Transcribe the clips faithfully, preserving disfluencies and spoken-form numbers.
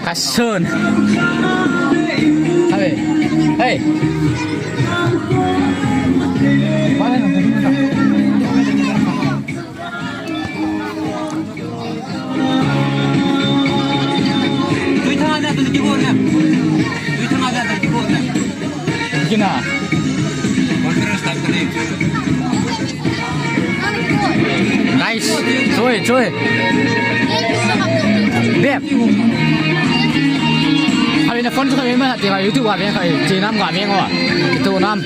Kasun. Hey. Hey. Kina. Nice. Choi, choi. Bep. Abi na phone tu kami ma, tiba YouTube wa beng kai, chinam ga beng wa. Itu nam.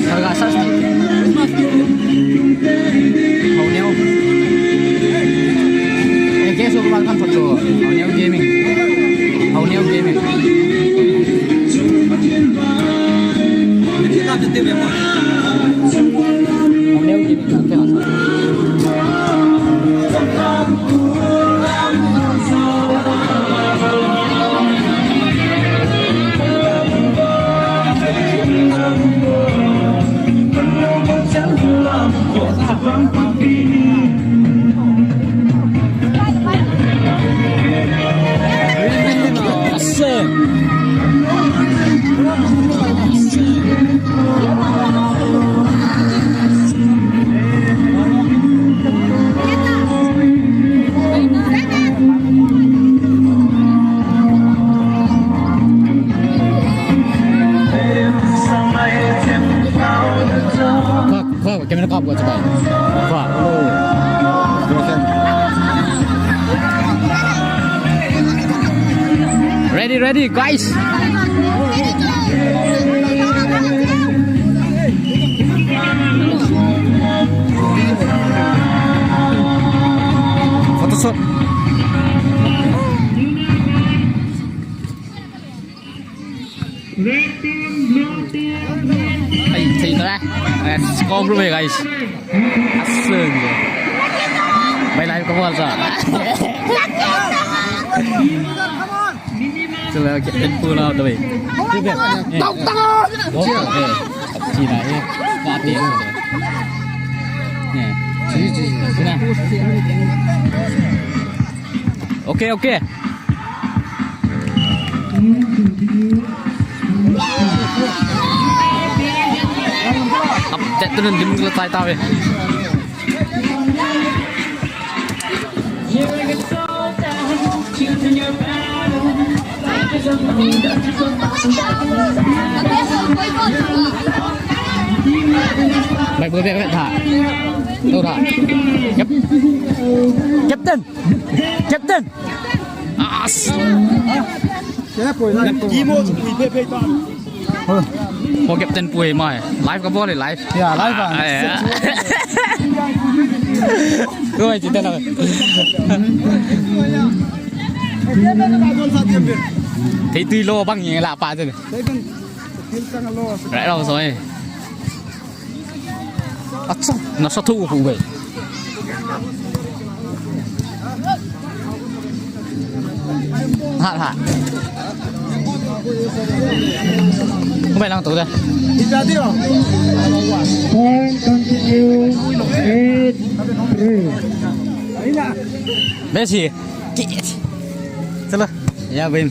Sarga sas ni. Hau neo. Eh, guys, welcome to Hau Neo Gaming. Hau Neo Gaming. Kha, kha, camera kap ko chibai. Kha. Ready, ready, guys. Photoshoot. Red team, blue team, green team. Ai, thei ta. Eh, score group hai, guys. Asun. Mai lai ko bol sa. Chula ke en pu la to. Tau tau. Chi na e. Ba te. Ne. Chi chi. Na. Okay, okay. Ap tet tu nan dim la tai ta ve. Mai bu be be tha. Tu tha. Cap-, Captain. Captain. As. Ko captain pu mai. Live ka bol e, live. Ya, live ah. Ah, ya. Ko mai chita na. Thei tui lo bang ye la pa te. Rai lo so e. Acha, nasa thu khu ve. Ha, ha. Khu ve lang to de. Point continue. Eight three. Messi. Chalo. Ya, bhai.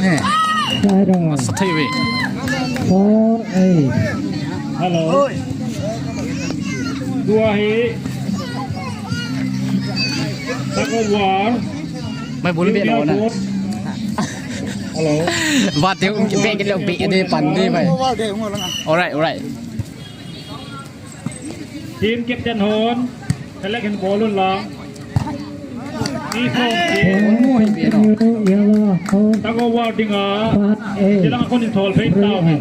Eh. Side on. Sa thei ve. Four eight. Hello. Tua hi. Tug of war. Mai bul be lo na. Hello. Ba te be ke lo be de pan de mai. All right, all right. Team captain hon, select hin bol un lang. Ni khom team. Yellow, yellow, hon. Tug of war dinga. Pat, eh. Chilang khon in thol phei tau hen.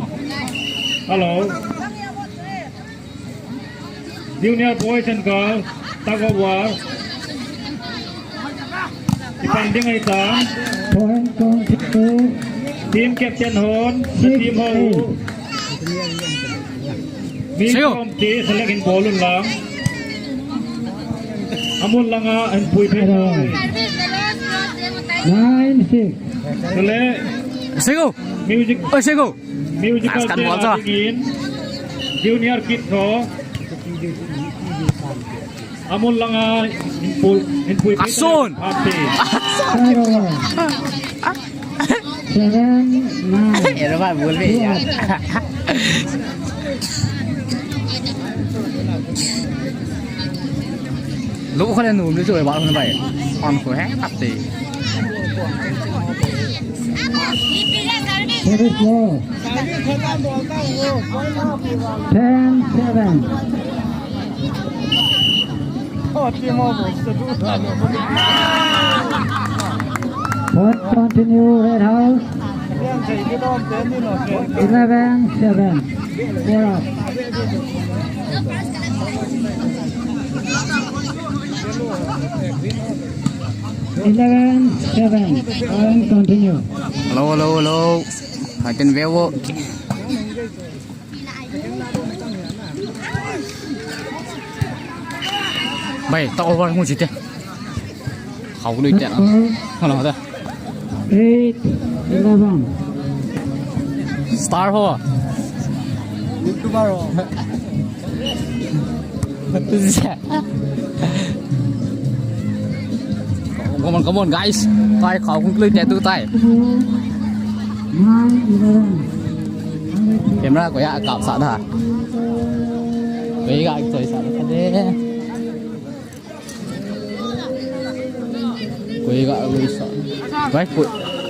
Hello. Junior boys and girls, tug of war. Ipan ding ahi tan. Point, point, two. Team captain hon, na team ho. Six eight. Mi Six. Kom ti select in bol un lang. Amun langa in pui pui. Hello. Nine six. Tule. Sego. Music. Oi, Sego. Musical chair a dingin. Junior kid ho. Amun langa in pui, in pui. Asun. Ate. Seven, nine. Era ba bol be ya. Lo ko le nu mi jo ba ko bai. On ko he ate. Very slow. Ten seven. Point continue, Red House. Eleven seven. Four up. Eleven seven. Point continue. Hello, hello, hello. Hai ten ve vo. Bai, ta over mu jite. Khau lui te. Hello, da. Eight eleven. Star ho. YouTuber ho. Come on, come on, guys. Tai khau kung lui te tu tai. Camera ko ya kap sa da. Ko ya toi sa da de. Ko ya lui sa. Bai ko.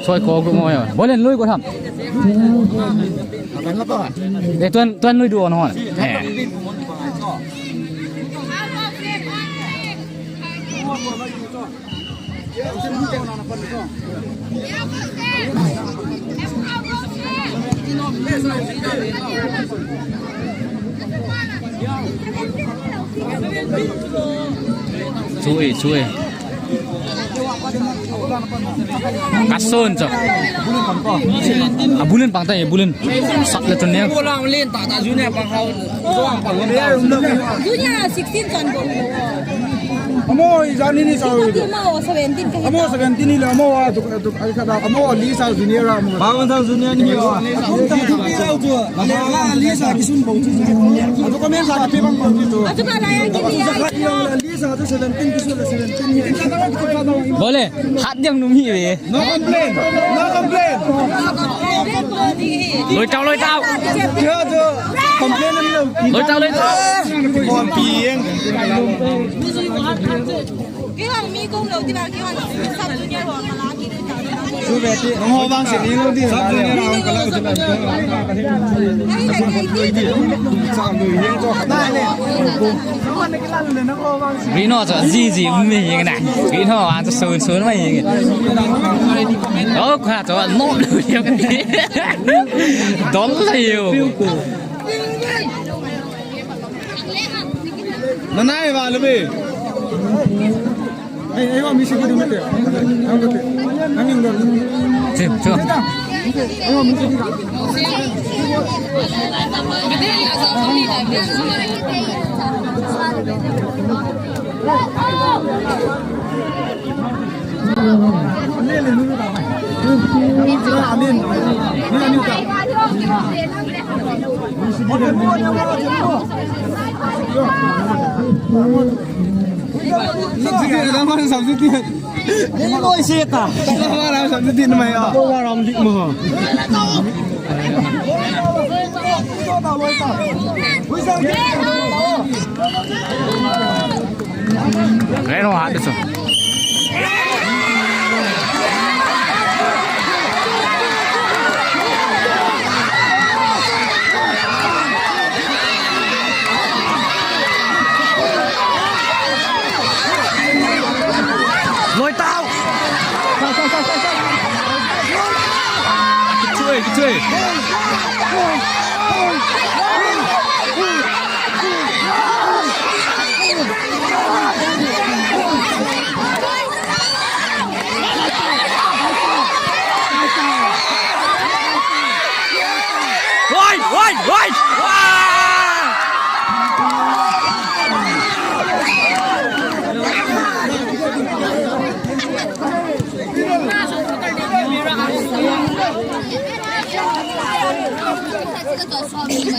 Soi ko ko mo ya. Bolen lui ko tham. Eh, tuan, tuan lui du on hon. Eh. Chui, chui. Kasun cho. A bulin pang tai, bulin. Sat le tun ne. Junior sixteen chon bol. Amo, ijat ni ni sao. Amo seventeen ka. Amo seventeen ni le, amo a tu, tu, ai ka da, amo Lisa junior a, amo. Ba wan sa junior ni ho. Lisa kisun bol. Atu ka men sa ka pe bang bol tu. Atu ka la yang ki ni. Lisa tu seventeen kisun le seventeen ni. Bole, hat diang num hi ve. No complain. No complain. Lui tau, lui tau. Complain lo. Lui tau, lui tau. Complain. Kihon mi kong lo ti ba kihon sub junior ho kala ki. Su ve ti. Nong ho bang se ni lo ti. Sub junior ho kala ki. Rino cho ji ji um mi yeng na. Rino a cho sun sun ma yeng. Oh, kha cho no lu yeng. Dol la yo. Nanai va le be. Ai, ai, wa mi se ki du me te. Ang te. Ang ing do. Sim, sim. Ai, wa mi se ki. Substitute, substitute. Ni loi se ta. Substitute mai a. Ko wa ram dik mo. Reno hat de so. Loi tau. Kichui, kichui.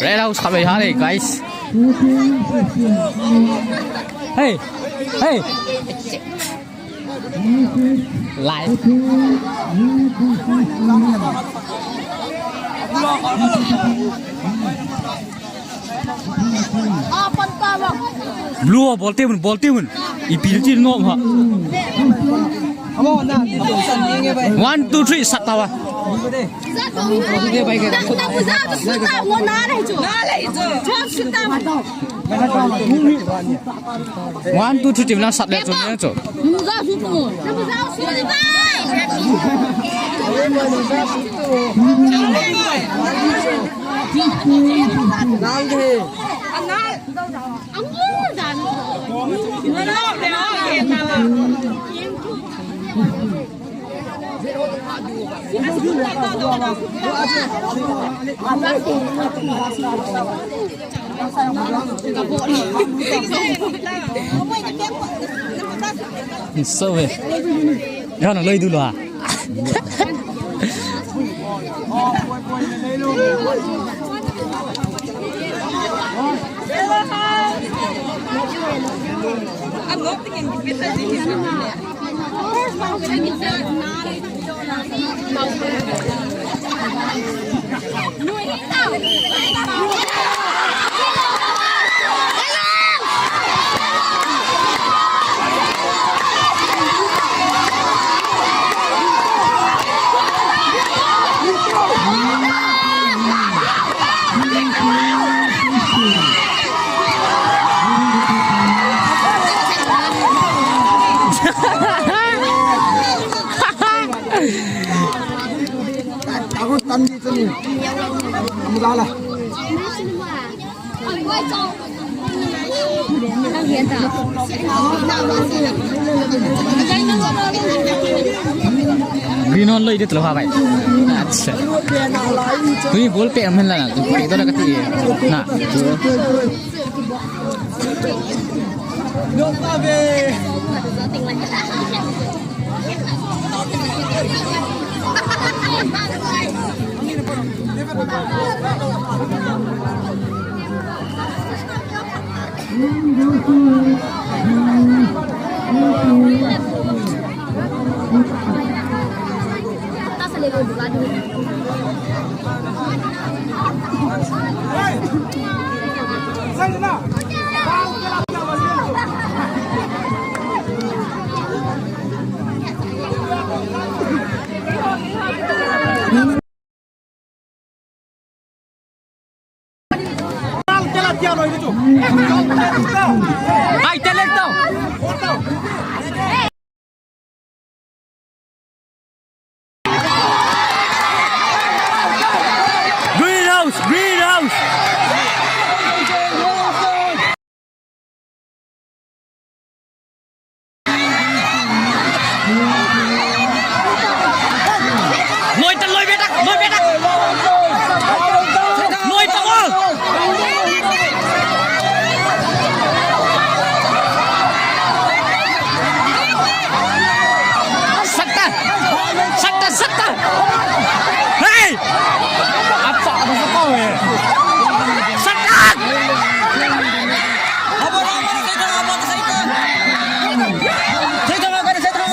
Red House khat vei ha le, guys. Hey, hey. Live. Blue, bol team, bol team. Ipi team nom ha. One, two, three, sat ta va. One, two, three, team na sat le chu, ne chu. So ve. Yau na loi du lo ha. Aku tandi tadi. Kamu salah. Green on loi de tlo ha bhai. Acha. Tui bol pe am la na. Tui pe to la kati. Na. Ai, te lek tau. Green house, green house. Loi ta, loi beta, loi beta. Loi ta gol. Satta, satta, satta. Hey! Apa, apa sa kau eh? Satta!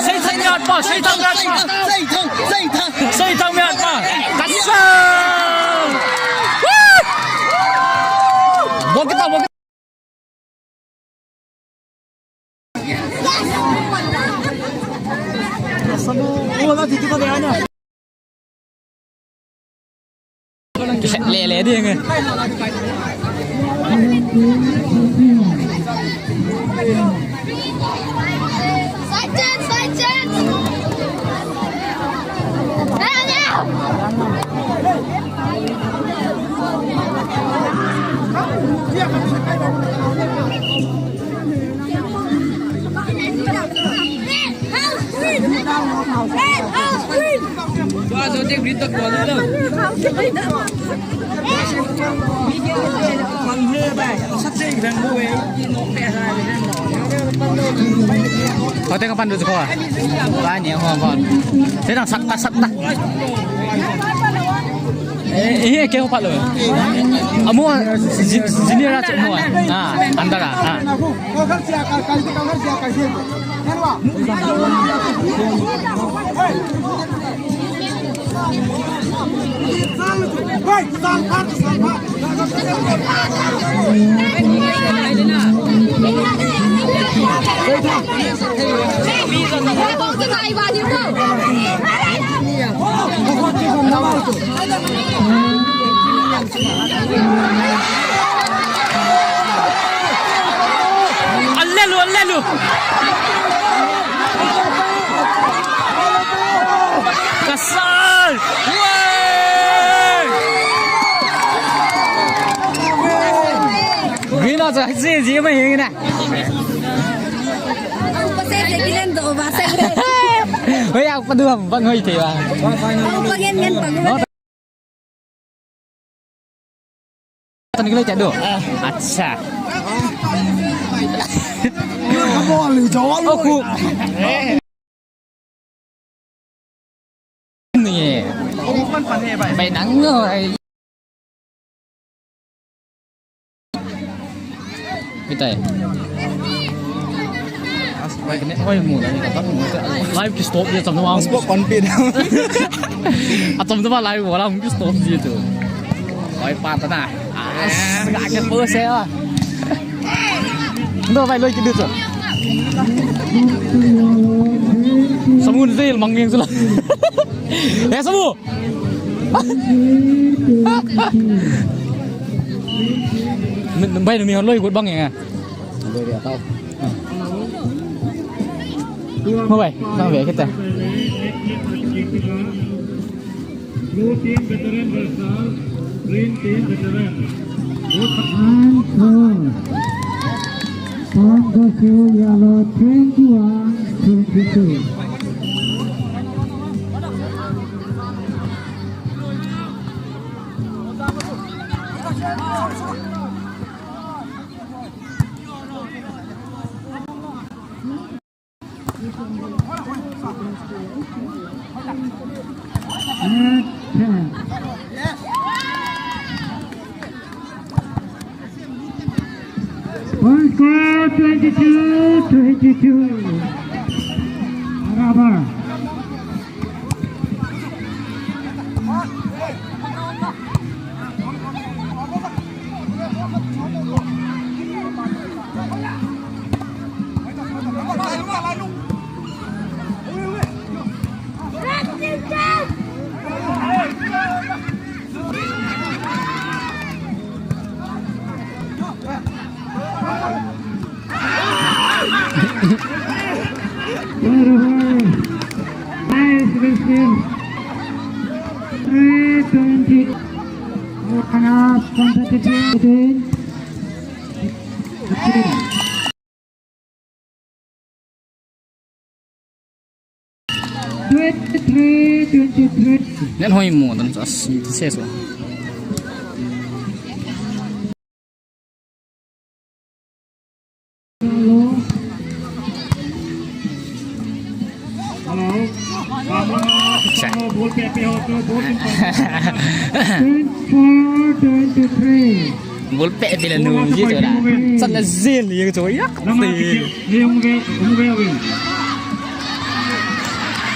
Seithang mi atpa, Seithang mi atpa. Seithang, Seithang. Seithang mi atpa. Kasa! Woo! Bol kita, bol kita. Lele dia nge. Side chance, side chance. Hote ka pandu ko. Ba ni ho ba. Sedang sakta sakta. Eh, eh, keiho phat lou. Amu, ji-, junior a chu amu. Ah, under a. Ah. Allelu, allelu. Kasal. Woi. Green acha, si, si, mai hing na. Ang pasal sa kilan do ba sa. Hoy, ang paduham, bang hoy, tiwa. Ang pangen ngan pag- Tani kile chadu. Acha. Kamu ali jawab. Aku. Ni. Bai nang ngai. Itai. Oi, mu na ni ka mu. Live ki stop ye cham na. Spot kon pi da. A cham na live wala mu ki stop ye tu. Oi, pa ta na. Ga ke po se a. Ndo bai loi ki du chu. Samun zel mang nge chu la. Eh, Samu. Bai nu mi hon loi gut bang nge. Mo bai, bang ve kita. Blue team veteran versus green team veteran. And four. From the field yellow, twenty-one twenty-two. One score, twenty-two twenty-two. Araba. Nice, Christian. Three twenty. Open up, competitive. Twenty-three twenty-three. Net hoi mo dan sa si se so. Hello. Hello. Sa. Ball pe pe ho to, ball pe pe. Twenty-four twenty-three. Ball pe pe la nu ji to da. Sa na zin ye to yak. Lama kiti, ni hung ve, hung ve win.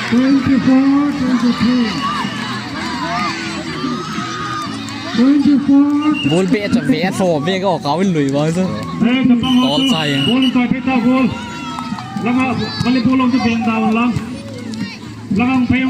Twenty-four twenty-three. Twenty-four. Ball pe cha ve tho ve ko ka win lui ba so. Hey, tapang ho. Ball cha ye. Ball to pe ta ball. Lama, bali ball ho to beng da lang. Lang ang phayo.